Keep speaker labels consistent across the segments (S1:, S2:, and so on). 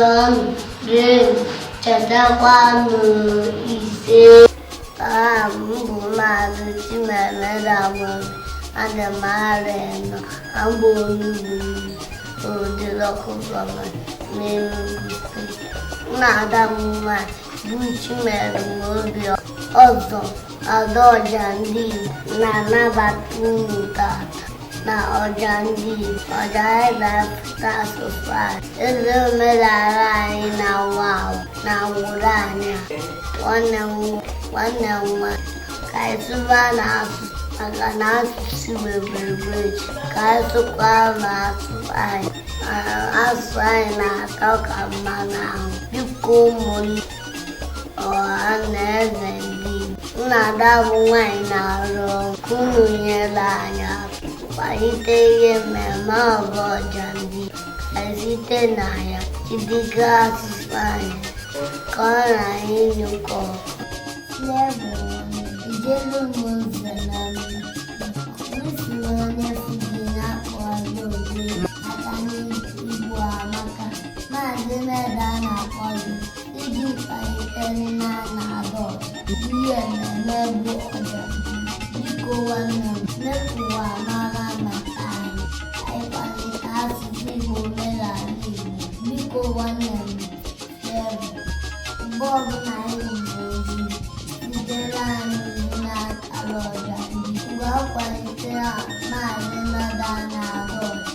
S1: Zọọnụ, rienụ, chetakwanụ. Ise. Aha m bụ Maazị Chinemere Amobi. Adị m arọ 4. Abụ onye Ugwu Udi Local Government n'Enugu Steeti. Nna ada m nwanyị bụ Chimerụ Obi Ọzọ Adaọja ndị Igbo na-anabata unu tata na ọja ndị Igbo. Ọja anyị na-apụta asụsụ anyị, eze omenala anyị na-awụ awụ na ngwụrụ anyị. Nwanne m, nwanne m nwaanyị, ka anyị sụba na asụsụ, maka na asụsụ Igbo echi. Ka anyị sụkwa na asụsụ anyị. Asụsụ anyị na-atọ ka mmanụ ahụ. Biko, ụmụnne, ọha na eze ndị Igbo, nna ada bụ nwaanyị na-arụ ọrụ, ka unu nyere anyị aka kwalite ihe mmemme ọbụ ọja ndị Igbo, ka site na ya jidiga asụsụ anyị ka ọ na anyị nyụkọ ọkụ. Ijelu m nze na mma onye fugi na-akpọ obi aka n'Igbo amaka. Maazị Meda na-akpọ gị iji kwalite nna na ada ihe mmemme bụ ọja. Biko nwanne m, mee ka ụwa mara maka anyị, anyị kwalite asụsụ Igbo, omenala Igbo. Biko nwanne m, mgbe ọbụla anyị hụrụ ozi, zitere anyị ozi n'akara ọja ndị mgbe ọ kwalite Maazị Meda na ada ọja,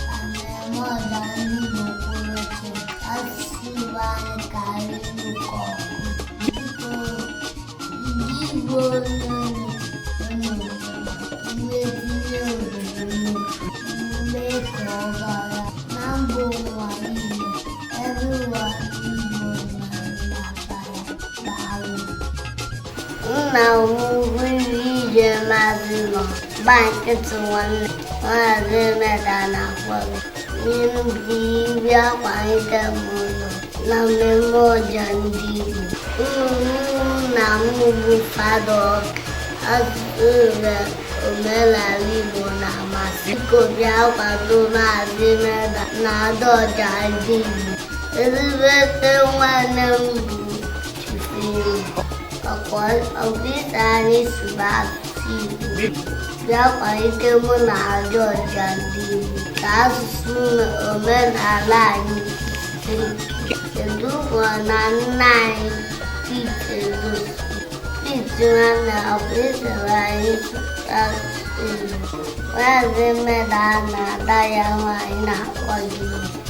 S1: ka mmemme ọja ndị Igbo kwụrụ chịm, asụsụ Igbo anyị karịa ịnụkọ ọkụ. Biko, ndị Igbo tinye obodo mee ka ọ gara na mba ụwa niile, ebe ụwa Igbo na-ata ya. Daalụ. Nna m ugwu ije maazị nọ gba nkịtị. Nwanne Maazị Meda na-akpọ gị n'ihu bịa kwalite m ụlọ na mmemme ọja ndị Igbo. Nna m bụ Fada Ọka. Asụsụ na omenala Igbo na-amasị. Biko bịa kwado Maazị Meda na ada ọja ndị Igbo. Ezigbote nwanne m bụ Chief ọfịsa anyị sụrụ asụsụ Igbo. Bịa kwalite mụ na ada ọja ndị Igbo ka asụsụ na omenala anyị sie ike. Kedu na nna anyị Pete Edochie? Pete nwanne, ọfịsara anyị asụsụ Igbo. Maazị Meda na ada ya nwaanyị na-akpọ gị.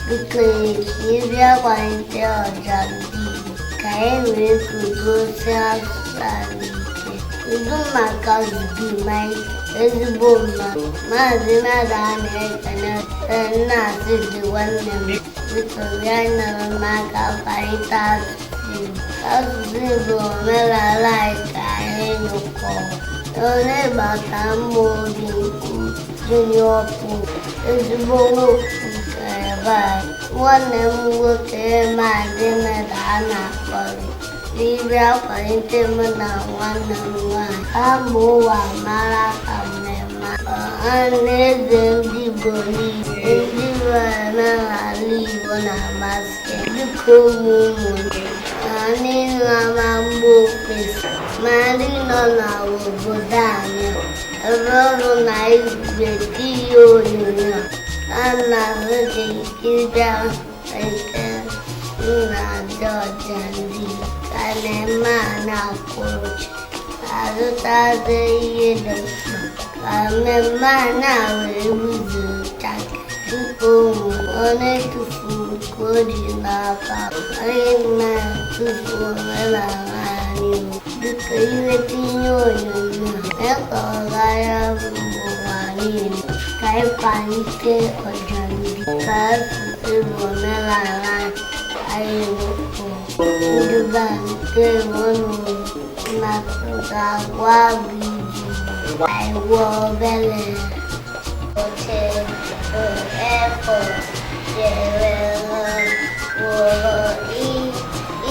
S1: Biko, ka ị bịa kwalite ọja ndị Igbo ka anyị wee guzosie asụsụ anyị ike. Kedu maka Zubi Mike, ezigbo mmadụ? Maazị Meda na-ekene nna asị gị, nwanne m, biko bịa nyere m aka kwalite asụsụ Igbo. Asụsụ Igbo, omenala anyị, ka anyị nụkọ. Onye gbata mma obi nkwu Junior Pope, ezigbo nwoke nke ebe anyị. Nwanne m nwoke Maazị Meda a na-akpọ gị ịbịa kwalite mụ na nwanne m nwaanyị ka mba ụwa mara ka mmemme ọha na eze ndị Igbo niile, ndị omenala Igbo na-amasị. Biko, ụmụ ụmụ ma ndị nọ na mba ofesi ma ndị nọ n'obodo anyị, ebe ọrụ na igwe ihe onyonyo a na-ahụ gị, ịbịa kwalite nna ndị ọja ndị Igbo ka na-eme a na-akwụrụ azụtazi ihe dị mkpa ka mmemme a na-wee wuzucha. Biko, ụmụ onye tụfuru ka o ji n'aka, anyị na-atụfu omenala anyị. Biko, iweta ihe onyonyo a ka ọ gara mba ụwa niile, ka anyị kwalite ọja ndị, ka asụsụ bụ omenala anyị wepụ ndị be ndewo. Maka gwa bụ iji anyị gwọ obere oche efọ jere wụrụ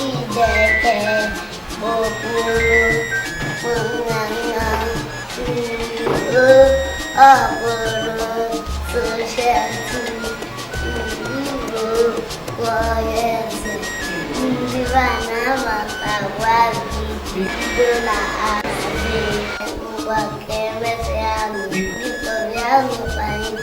S1: ideke kpokpuru nna ọ bụrụ social Igbo. Kụọ ya eze. Ndị be anyị amatakwa bido na asị. Ngwa, ka emesịanụ. Biko bịanụ ka anyị.